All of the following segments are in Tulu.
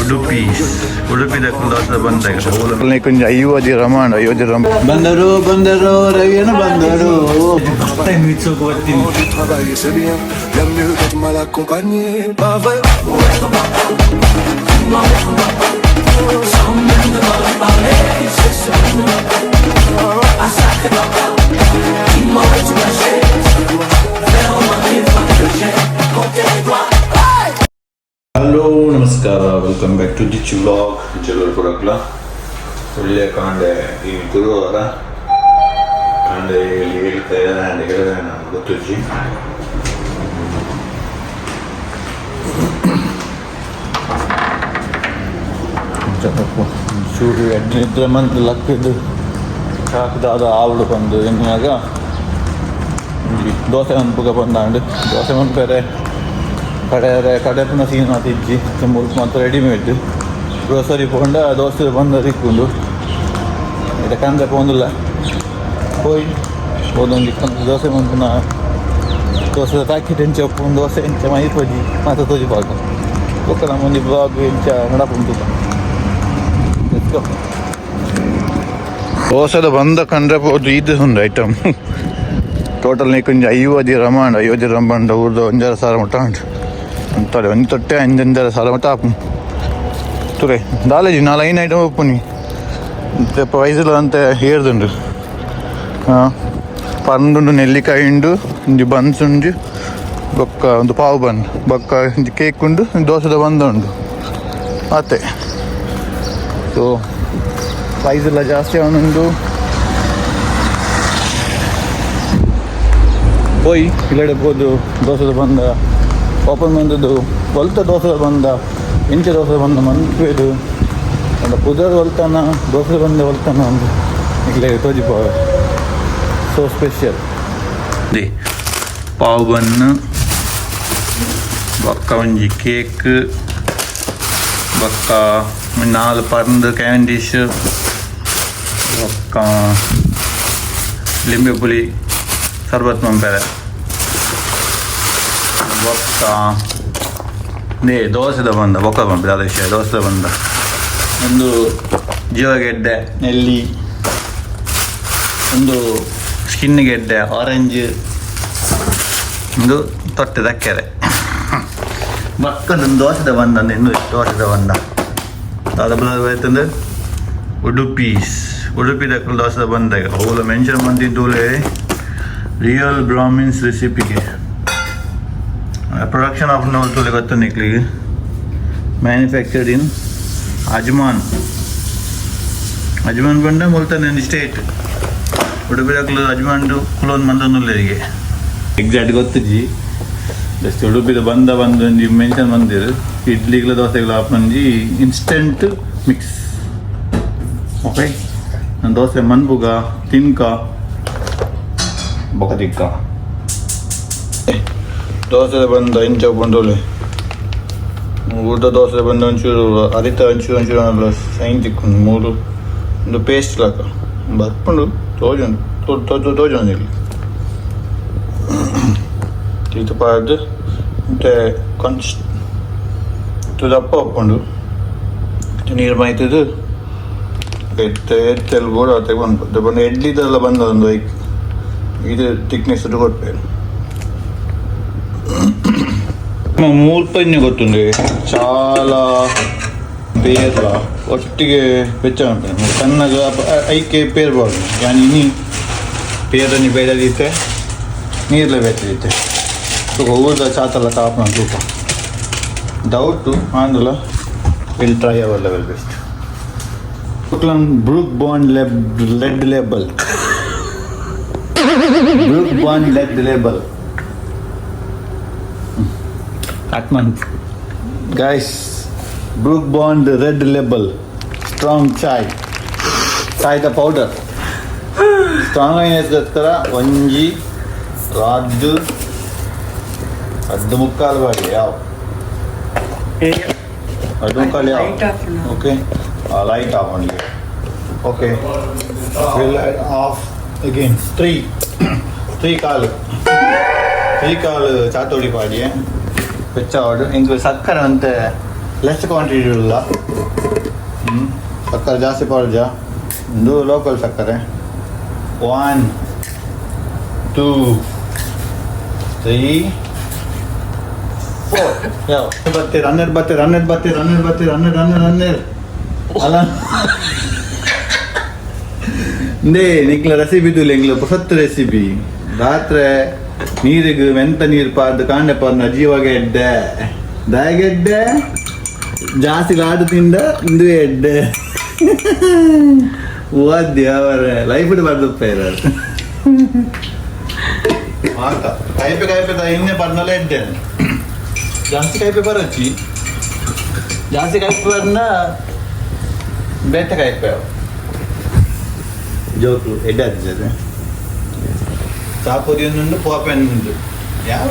ಉಡುಪಿ ಉಡುಪಿ ದೋಸೆ ಬಂದಾಗ ಕೊಂಚ 50 ರಮಾಂಡ 50 ರಮ ಬಂದರು ಬಂದರು ರವಿಯನ್ನು ಬಂದರು. Du travail et c'est bien, bien mieux d'être mal accompagné, pas vrai? Hello ನಮಸ್ಕಾರ, welcome back to Dichu vlog. ಜಲಪುರಕ್ಲ ಒಳ್ಳೆ ಕಾಂಡೆ. ಈ ಗುರುವಾರ ಕಾಂಡೆ ಇಲ್ಲಿ ಹೇಳ್ತಾ ಇದ್ದಾರೆ ಹೇಳಿದ್ರೆ ನಾನು ಗೊತ್ತುಜ್ಜಿ. ಚೂರು ಎಡ್ಡೆ ನಿದ್ರೆ ಮಂತ್ ಲಕ್ಕಿದ್ದು ಚಾಕ್ದಾದ ಆವಡು ಬಂದು ಎನ್ನಿಯಾಗ ದೋಸೆ ಮನ್ಪುಗ ಬಂದಾಂಡು. ದೋಸೆ ಮನ್ಪೆರೆ ಕಡೆ ಕಡೆಪುನ ಸೀನ್ ಇಜ್ಜಿ, ಮುಲ್ಪ ಮಾತ್ರ ರೆಡಿಮೇಡ್. ಗ್ರೋಸರಿ ಪೋಂಡ ದೋಸೆ ಬಂದ ತಿಕ್ಕೊಂಡು ಇತ್ತೆ ಕಂದೆ ಪೋಂದಿಲ್ಲ. ಪೋಯ್ ಪೋದೊಂಜಿ ದೋಸೆ ಮನ್ಪುನ, ದೋಸೆ ಪ್ಯಾಕೆಟ್ ಎಂಚ ಉಪ್ಪುಂಡು, ದೋಸೆ ಎಂಚ ಮೈಪೊಜಿ ಮಾತ ತೋಜಿಪಾಗ. ಬೊಕ್ಕ ನಮ್ಮೊಂಜಿ ಬ್ಲಾಗ್ ಎಂಚ ನಡಪುಂಡು. Let's go. ದೋಸೆದ ಬಂದ ಕಂಡ್ರೆ ಪೋದು. ಇದು ಒಂದು ಐಟಮ್ ಟೋಟಲ್ ಒಂಜಿ 50 ರಮಾಂಡ. 50 ರಮಾಂಡ ಊರ್ದ 1.5 ಸಾವಿರ ಮುಟ್ಟ ಉಂಟು ಅಂತಾರೆ. ಒಂದು ತೊಟ್ಟೆ 5.5 ಸಾವಿರ ಮುಟ್ಟ ಆಪು ತುರೆ ದಾಲೇಜಿ ನಾಲ್ ಐನು ಐಟಮ್ ಉಪ್ಪುನಿ. ಪ್ರೈಸ್ ಅಂತ ಏರ್ದುಂಡು. ಹಾಂ, ಪಂದುಂಡು, ನೆಲ್ಲಿಕಾಯಿ ಉಂಡು, ಒಂಜಿ ಬನ್ಸ್ ಉಂಡು, ಬೊಕ್ಕ ಒಂದು ಪಾವು ಬನ್, ಬೊಕ್ಕ ಒಂಜಿ ಕೇಕ್ ಉಂಡು, ದೋಸೆದ ಬಂದ ಉಂಡು ಆತೆ. ಸೊ ಪ್ರೈಸ್ ಎಲ್ಲ ಜಾಸ್ತಿ ಉಂಡು. ಪೋಯ್ ಇಲ್ಲಡೆ ಪೋದು ದೋಸೆದ ಬಂದ ಓಪನ್ ಬಂದದ್ದು. ಒಲ್ತ ದೋಸೆ ಬಂದ, ಇಂಚ ದೋಸೆ ಬಂದ ಮನ್ಪೇದು ಅಂಡ ಪುದರ್ ಒಲ್ತಾನ, ದೋಸೆ ಬಂದ ಒಲ್ತಾನ ಒಂದು ಇಲ್ಲೇ ತೋಜಿಪೋ. ಸೊ ಸ್ಪೆಷಲ್ the pav ಬನ್ನು, ಬೊಕ್ಕ ಒಂಜಿ ಕೇಕ್, ಬೊಕ್ಕ ನಾಲ್ ಪರ್ಂದ್ ಕ್ಯಾಂಡಿಶ್, ಬೊಕ್ಕ ಲಿಂಬೆ ಪುಳಿ ಸರ್ಬತ್ ಮನ್ಪೆರೆ, ಬೊಕ್ಕ ನೇ ದೋಸೆದ ಬಂದ. ಬೊಕ್ಕ ಪನ್ಪೆ ದಾದ ವಿಷಯ. ದೋಸೆದ ಬಂದ ಒಂದು ಜೀವಗೆಡ್ಡೆ, ನೆಲ್ಲಿ, ಒಂದು ಸ್ಕಿನ್ ಗೆಡ್ಡೆ, ಆರೆಂಜ್, ಒಂದು ತೊಟ್ಟೆ ದಕ್ಕೆರೆ, ಬೊಕ್ಕ ಒಂದು ದೋಸೆದ ಬಂದ. ಇನ್ನು ದೋಸೆದ ಬಂದ ದಾದ ಬೈತಂದ್ರೆ ಉಡುಪೀಸ್ ಉಡುಪಿ ದಕ್ಕಲು ದೋಸೆದ ಬಂದಾಗ ಅವುಲ ಮೆನ್ಷನ್ ಬಂದಿದ್ದೂಲೆ ರಿಯಲ್ ಬ್ರಾಹ್ಮಿನ್ಸ್ ರೆಸಿಪಿಗೆ. ಪ್ರೊಡಕ್ಷನ್ ಆಫ್ ನೋಡ್ತೋಲೆ ಗೊತ್ತು ನಿಕ್ಲಿಗೆ. Manufactured in Ajman. ಅಜ್ಮಾನ್ ಬಂಡ ಮುಲ್ತಾನೆ ಸ್ಟೇಟ್. ಉಡುಪಿ ದಕ್ಕಲು ಅಜ್ಮಾನ್ ಕುಲೋನ್ ಮಂದನುಲ್ಲೇರಿಗೆ ಎಕ್ಸಾಕ್ಟ್ ಗೊತ್ತುಜಿ. ಜಸ್ಟ್ ಉಡುಪಿದ ಬಂದ ಬಂದು ಒಂಜಿ ಮೆನ್ಷನ್ ಬಂದಿರು. ಇಡ್ಲಿಗ್ಲ ದೋಸೆಗ್ಲ ಆಪೊಂಜಿ ಇನ್ಸ್ಟೆಂಟ್ ಮಿಕ್ಸ್. ಓಕೆ, ನಾನು ದೋಸೆ ಮನ್ಪುಗ ತಿನ್ಕ ಬೊಕ ತಿಕ್ಕ. ದೋಸೆ ಬಂದ ಇಂಚ ಉಪ್ಪುಂಡೋಲೆ. ಊಟ ದೋಸೆ ಬಂದ ಒಂಚೂರು ಅರಿತ ಒಂಚೂರು ಒಂಚೂರು ಸೈನ್ ತಿಕ್ಕೊಂಡು ಮೂರು ಒಂದು ಪೇಸ್ಟ್ ಲಾಕ ಬರ್ಪುಂಡು. ತೋಜುಂಡು, ತೋಜು ತೋಜುಂಡು. ಇಲ್ಲಿ ಇದು ಪಾಡ್ದು ಮತ್ತೆ ಕೊಂಚ ದಪ್ಪ ಉಪ್ಪುಂಡು. ನೀರು ಮೈತದು ಎತ್ತೆ ಎತ್ತೆಲ್ಲ ಬೋಡ ಬಂದು ಬಂದು ಇಡ್ಲಿದೆಲ್ಲ ಬಂದದೊಂದು ಐಕ್ ಇದು ಥಿಕ್ನೆಸ್ ಕೊಡ್ಪೇರು. ಮೂಲ್ಪಂಜಿ ಗೊತ್ತುಂಡು, చాలా ಪೇರ್ಲ ಒಟ್ಟಿಗೆ ಬೆಚ್ಚ ಮನ್ಪುನೆ ಸಣ್ಣಗ ಐಕೆ ಪೇರ್ ಬೋಡು. ಯಾನ್ ಇನಿ ಪೇರನಿ ಬೇಡದೀತೆ, ನೀರ್ಲ ಬೇತದೀತೆ. ತೂಕ ಊರ್ದ ಚಾತಲ್ಲ ತಾಪನ ತೂಕ. ಡೌಟು ಆಂಡಲ will try our level best. Brooke Bond red label, Brooke Bond red label. Atman guys, Brooke Bond red label strong chai, ಚಾಯ್ದ powder strong అయినಗೋಸ್ಕರ ಒಂಜಿ ರಡ್ಡು ರಡ್ಡು ಮುಕ್ಕಾಲು ಬಾಡಿ ಯಾವ ರಡ್ಡು ಮುಕ್ಕಾಲು ಯಾವ. Light off now. Okay, light off only. Okay, will off again. Three three call three call ಚಾತೋಡಿ ಪಾಡಿಯೆ. ಹೆಚ್ಚಾವಡು ink ಸಕ್ಕರೆ ಅಂತೆ ಲೆಸ್ ಕ್ವಾಂಟಿಟಿ ಇಲ್ಲ. ಸಕ್ಕರೆ ಜಾಸ್ತಿ ಪಾಡ್ಜ. ಇದು ಲೋಕಲ್ ಸಕ್ಕರೆ. 1 2 3 4. ಯಾವ ಬತ್ತೀರ್ 12 ಬತ್ತೀರ್ 12 ಬತ್ತೀರ್ 12 ಬತ್ತೀರ್ 12 12 12 ಅಲ್ಲ. ಇಂದೇ ನಿಕ್ಲ ರೆಸಿಪಿ ತುಲೆ ಎಂಗ್ಲ ಪೊಸತ್ತು ರೆಸಿಪಿ. ರಾತ್ರೆ ನೀರಿಗೆ ಮೆಂತ ನೀರು ಪಾರ್ದು ಕಾಂಡೆ ಪಾರ್ನ ಜೀವಾಗ ಎಡ್ಡೆ ದಾಯಗೆಡ್ಡೆ ಜಾಸ್ತಿ ಲಾಡು ತಿಂದ ಇಂದು ಎಡ್ಡೆ ಓದ್ಯ ಅವರ ಲೈಫ್ ಬರ್ದುಪ್ಪ ಇರೋರು ಮಾತ ಕೈಪೆ ಕೈಪೆ ಇನ್ನೇ ಪರ್ನಲ್ಲ ಎಡ್ಡೆ. ಜಾಸ್ತಿ ಕೈಪೆ ಬರಚ್ಚಿ, ಜಾಸ್ತಿ ಕೈಪೆ ಬರ್ನ ಬೇತೆ ಕೈಪೆ ಜೋಕು ಎಡ್ಡೆ ಆಗ್ತದೆ. ಚಾಪುರಿ ಪೋಪೆನ್ ಯಾವ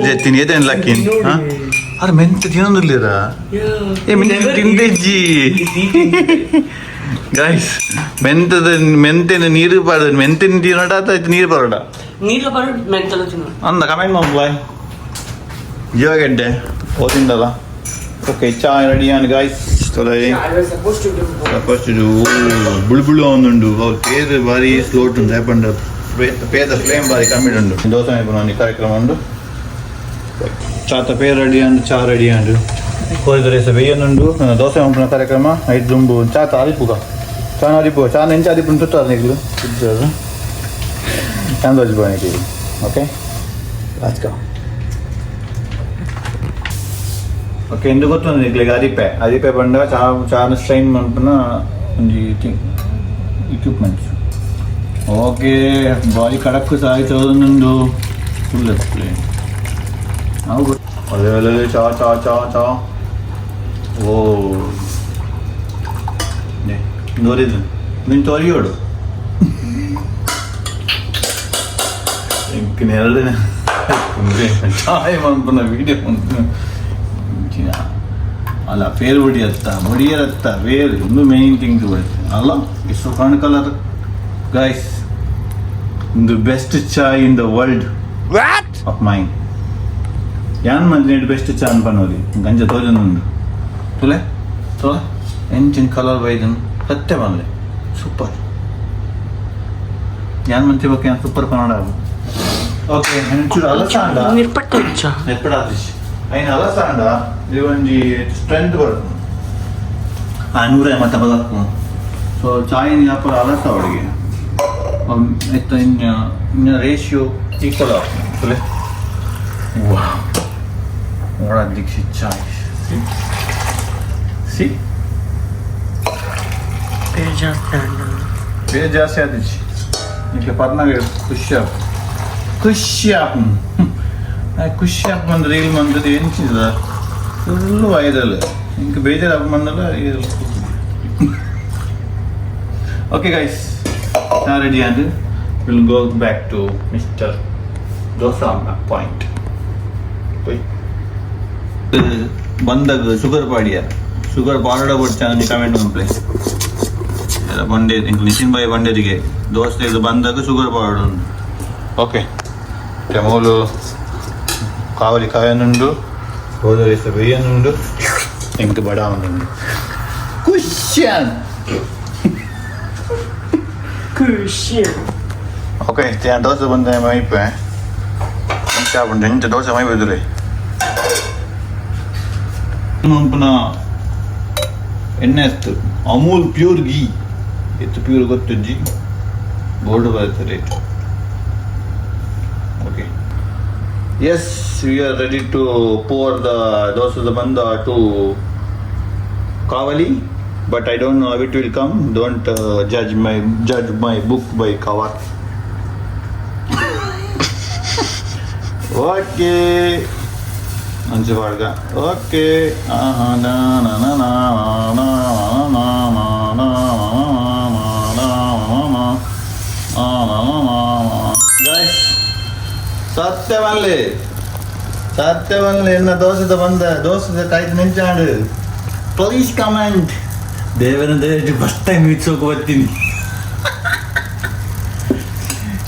ಜೆತ್ತಿನಿ ಎದೇನು ಲಕ್ಕಿನ್ ಅರೆ ಮೆಂತೆ ತಿನ್ನೊಂದಿಲ್ಲಿರ. ಏ ಮೆಂತೆ ತಿಂದೆಜ್ಜಿ ಗಾಯ್ಸ್. ಮೆಂತದ ಮೆಂತೆನ ನೀರು ಪಾಡ ಮೆಂತೆನ ತಿನ್ನೋಡ ಅಥವಾ ನೀರು ಪರೋಡ? ನೀರು ಬರೋ ಮೆಂತಲ ತಿನ್ನೋಣ. ಅಂದ ಕಮೆಂಟ್ ಮಾಡಿ ಬಾಯ್. ಜೀವಗೆಡ್ಡೆ ಓದಿಂದಲ್ಲ. ಓಕೆ, ಚಾ ರೆಡಿ ಆನ್ ಗಾಯ್ಸ್. ತೊಲೈ. I was supposed to do. First ಇದು ಬುಳು ಬುಳು ಒಂದುಂಡು. ಅವ್ರು ಪೇರು ಭಾರಿ ಸ್ಲೋ ಉಂಟು. ಯಾಪಂಡ ಪೇದ ಫ್ಲೇಮ್ ಭಾರಿ ಕಮ್ಮಿ ಉಂಡು. ದೋಸೆ ಮೈಪುನ ಕಾರ್ಯಕ್ರಮ ಉಂಡು. ಚಾತ ಪೇರು ರೆಡಿ ಅಂಡು, ಚಾ ರೆಡಿ ಅಂಡು, ಕೋರಿದ ರೇಸ ಬೇಯನುಂಡು. ದೋಸೆ ಮಂಪುನ ಕಾರ್ಯಕ್ರಮ ಐದು ದುಂಬು. ಚಾತ ಅರಿಪುಗ, ಚಾನ ಅರಿಪುಗ, ಚಾನ ಎಂಚ ಅರಿಪುನ ತುತ್ತಾರೆ ನಿಕ್ಲು ಚಾಂದ ನಿಕ್ಲು. Okay, let's go. Okay, ಎಂದು ಗೊತ್ತುಂಡು ನಿಕ್ಲೆಗ್ ಅರಿಪೆ. ಅರಿಪೆ ಪಂಡ ಚಾ ಚಾನ ಸ್ಟ್ರೈನ್ ಮನ್ಪುನ ಒಂಜಿ ಎಕ್ವಿಪ್ಮೆಂಟ್ಸ್. ಓಕೆ, ಬಾರಿ ಕಡಕ್ ಸಾಯಿ ಚೌದನುಂಡು. ಫುಲ್ ಎಕ್ಸ್ಪ್ಲೇನ್ ಅವು. ಅದೇ ಅದೇ ಚಾ ಚಾ ಚಾ ಚಾ. ಓ ನೋಡಿದ್ದು ನಿನ್ ತೋರಿಯೋಡು ಇಂಕ್ ನೆರಳಿನ ಚಾಯ್ ಮನ್ಪುನ ವೀಡಿಯೋ ಮನ್ಪುನ ಅಲ್ಲ. ಪೇರು ಬಡಿಯತ್ತ ಬಡಿಯರತ್ತ ಬೇರು ಒಂದು ಮೇನ್ ಥಿಂಗ್ ಬರುತ್ತೆ ಅಲ್ಲ. ಇಷ್ಟು ಕಣ್ಣು colour guys. The best chai in the world of mine. ಯಾನ್ ಮಂದಿನ ಬೆಸ್ಟ್ ಚಾ ಅನ್ಪನೋದಿ ಗಂಜ ತೋಜನುಂಡು. ತುಲೆ ತೋಲ ಎಂಚಿನ ಕಲರ್ ಬೈದನ್ ಸತ್ಯ ಬಂದ್ಲೆ. ಸೂಪರ್. ಯಾನ್ ಮಂತಿ ಬಗ್ಗೆ ಸೂಪರ್ ಕನ್ನಡ. ಓಕೆ, ಚೂರು ಅಲಸಾಂಡ. ನಿರ್ಪಟ್ಟ ಇಚ್ಚ. ನೆತ್ಪಡ ಐನ ಅಲಸಾಂಡ. ಇದು ಒಂಜಿ ಸ್ಟ್ರೆಂತ್ ಬರ್ತದೆ. ಆ ನೂರ ಮತ್ತೆ ಬದಕು. ಸೊ ಚಾಯಿನ ಯಾಪರ ಅಲಸ ಅವಳಿಗೆ ಇತ್ತ ಇನ್ನ ಇನ್ನ ರೇಷಿಯೋ ಈಕ್ವಲ್ ಆಗ್ತದೆ. ವಾವ್, ನೋಡ ದೀಕ್ಷಿತ್ ಚಾಯ್. C C. ಪೇರು ಜಾಸ್ತಿ ಅಂಡ. ಬೇರೆ ಜಾಸ್ತಿ ಆದಿಚ್ಚಿ ನಿಕ್ಕೆ ಪರ್ನಾಗ ಖುಷಿ ಆಪ್ ಖುಷಿ ಆಪ್ ಖುಷಿ ಆಪ್ ಬಂದ್ರೆ ರೀಲ್ ಬಂದದ್ದು ಎಂಚಿದ ಫುಲ್ಲು ವೈರಲ್. ಇಂಕ ಬೇಜಾರು ಆಪ್ ಬಂದಲ್ಲ. Okay guys, ready and will go back to mister dosa point. ಬಂದಾಗ ಶುಗರ್ ಪಾಡಿಯ ಶುಗರ್ ಪಾಡ ಬೊಡ್ಚ ಕಮೆಂಟ್ ಮನ್ಪ್ಲೆ. ಬಂಡೆ ನಿತಿನ್ ಬಾಯಿ ಬಂಡೇರಿಗೆ ದೋಸೆ ಇದು ಬಂದಾಗ ಶುಗರ್ ಪಾಡ. ಓಕೆ, ಮೂಲು ಕಾವಲಿ ಕಾಯನುಂಡು, ಗೋಧರೇಸ ಬೇಯನುಂಡು, ಎಂಕ್ ಬಡ ಉಂಡು. ಖುಷಿಯಾನ್. ಖುಷಿ. ಓಕೆ, ದೋಸೆ ಬಂದ ಮೈಪೆ ಎಂಚ ಉಂಡು? ಎಂಚ ದೋಸೆ ಮೈಪೆದುರೆ ಪುನಃ ಎಣ್ಣೆ ಇತ್ತು. ಅಮೂಲ್ ಪ್ಯೂರ್ ಗೀ ಇತ್ತು. ಪ್ಯೂರ್ ಗೊತ್ತುಜ್ಜಿ, ಬೋರ್ಡ್ ಬರುತ್ತೆ rate. Okay, yes, we are ready to pour the ದೋಸೆದ ಬಂದ to kavali, but I don't know how it will come. Don't judge my book by cover. Okay, మంచి పాడుగా. ఓకే. ಸತ್ಯವನ್ಲಿ ಸತ್ಯವನ್ಲಿ ಎನ್ನ ದೋಸೆದ ಬಂದ ದೋಸೆದ ಕಾಯ್ದು ನೆಂಚಾಡು. Please comment. ದೇವನ ದೇವ ಫಸ್ಟ್ ಟೈಮ್ ಇಟ್ಸೋಕೆ ಬರ್ತೀನಿ.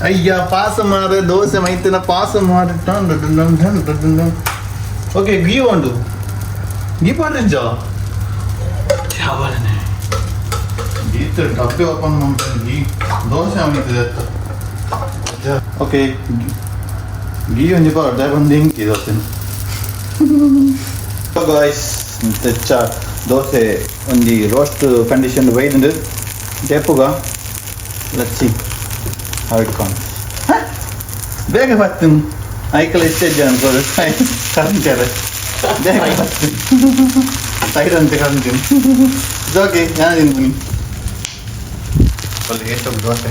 ಅಯ್ಯ, ಪಾಸ ಮಾಡ ದೋಸೆ ಮೈತಿನ ಪಾಸ ಮಾಡ. ಓಕೆ ಗೀ ಉಂಡು ಗೀ ಪಾಡ್ರಿಂಚ ಗೀತ ಡಬ್ಬೆ ಓಪನ್ ಮಾಡ್ತಾರೆ ಗೀ ದೋಸೆ ಅವನಿಗೆ ಓಕೆ ಗೀ ಒಂಜಿ ಪಾಡ್ದೆ ಒಂದು ಇಂಕಿ ದೋಸೆ. ಗಾಯ್ಸ್, ತೆಚ್ಚ ದೋಸೆ ಒಂಜಿ ರೋಸ್ಟ್ ಕಂಡೀಷನ್ ಬೈದಂಡು ಜೇಪುಗ. Let's see how it comes. ಬೇಗ ಬರ್ತೀನಿ ಐಕಲ್ ಎಷ್ಟೇ ಜನ ಕರಂಚಾರೆ ಬೇಗ ಬರ್ತೀನಿ ಸೈಡ್ ಅಂತ ಕರಂತೀನಿ. ಓಕೆ, ನಾನು ತಿಂತೀನಿ ಅಲ್ಲಿ ಎಷ್ಟು ದೋಸೆ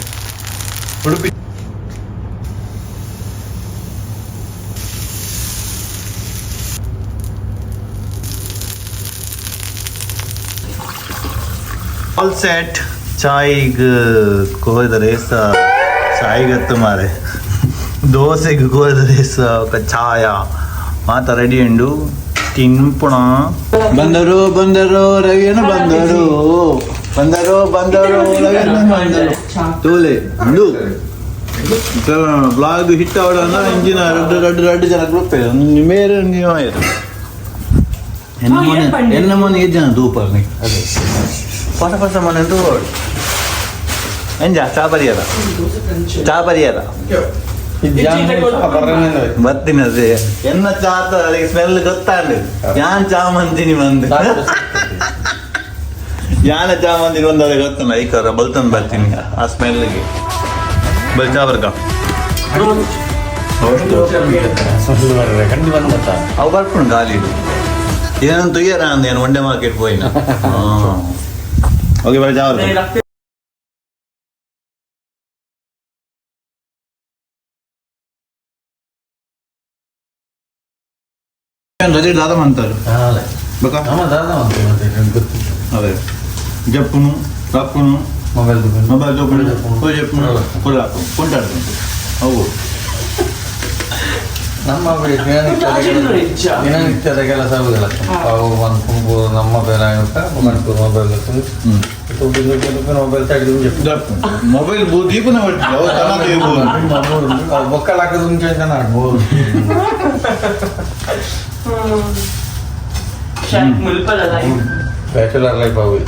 ಉಡುಪಿ. ಆಲ್ ಸೆಟ್. ಚಾಯ್ಗ್ ಕೋರಿದ ರೇಸ ಚಾಯ್ಗತ್ತು ಮಾರೆ, ದೋಸೆಗೆ ಕೋರಿದ ರೇಸ ఒక ಛಾಯ ಮಾತ ರೆಡಿ ಉಂಡು ತಿನ್ಪುಣ. ಬಂದರು ಬಂದರು ರವಿಯನ ಬಂದರು, ಬಂದರು ಬಂದರು ರವಿಯನ ಬಂದರು. ತೋಲೆ ಉಂಡು ಬ್ಲಾಗ್ ಹಿಟ್ ಅವಡನ್ನ ಇಂಜಿನ ರಡ್ಡು ರಡ್ಡು ರಡ್ಡು ಜನ ಗ್ರೂಪ್ ಮೇರೆ ನೀವು ಎನ್ನ ಮೊನೆ ಎನ್ನ ಮೊನೆ ಏಜ್ ಜನ ದೂಪರ್ನಿ ಅದೇ ಹೊಸ ಹೊಸ ಮನೆ ತೂವಡು. ಎಂಜ ಚಾ ಬರಿಯದ, ಚಾ ಬರಿಯದ ಬರ್ತೀನಿ. ಅದೇ ಎನ್ನ ಚಾತ ಅದಕ್ಕೆ ಸ್ಮೆಲ್ ಗೊತ್ತಾಂಡು. ಯಾನ್ ಚಾ ಮಂತೀನಿ ಬಂದು, ಯಾನ ಚಾ ಮಂದಿನಿ ಬಂದು ಅದೇ ಗೊತ್ತಲ್ಲ. ಐಕರ ಬಲ್ತನ್ ಬರ್ತೀನಿ ಆ ಸ್ಮೆಲ್ಗೆ. ಬಲ್ ಚಾ ಬರ್ಕ. ಅವು ಬರ್ಪುಂಡು ಗಾಲಿ. ಏನಂತ ತುಯ್ಯರ ಅಂದ ಏನು ಒಂಡೆ ಮಾರ್ಕೆಟ್ ಪೋಯಿನ. ಓಕೆ, ಬರ ಚಾ ಬರ್ಕ. ರಜೆ ದಾದ ಅಂತಾರೆ ಬೇಕಾ? ಅದೇ ಜಪ್ಪುನು ರಪ್ಪುನು ಮೊಬೈಲ್. ಮೊಬೈಲ್ ತಗೊಂಡು ಜಪ್ಪುನು ಕೊಡಾಕು ಕೊಂಡಾಡ್ತು ಅವು. ನಮ್ಮ ದಿನನಿತ್ಯದ ಕೆಲಸ ಆಗುದಿಲ್ಲ. ಅವು ಒಂದು ಕುಂಬು ನಮ್ಮ ಬೇರೆ ಮೊಬೈಲ್ ಮೊಬೈಲ್ ತೆಗೆದು. ಮೊಬೈಲ್ ದೀಪನ ಅವು ತನ ದೀಪು. ಬೊಕ್ಕಲ್ ಹಾಕೋದು ಮುಂಚೆ ಆಗ್ಬೋದು. ಮುಲ್ಪದ ಲೈಫ್. ಬ್ಯಾಚುಲರ್ ಲೈಫ್ ಆಗುದು.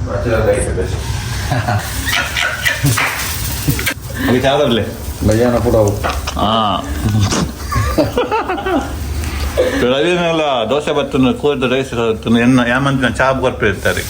Bachelor life best. ಓಕೆ, ಚಾ ಬರಲಿ. ಭಜಾನ ಕೂಡ ಅವು. ಹಾಂ, ರವಿನೆಲ್ಲ ದೋಸೆ ಬತ್ತನ್ನು ಕೋರಿದ ರೈಸ್ ಎನ್ನ ಯಾಮಂತಿನ ಚಾ ಕೊರ್ಪಿರ್ತಾರೆ.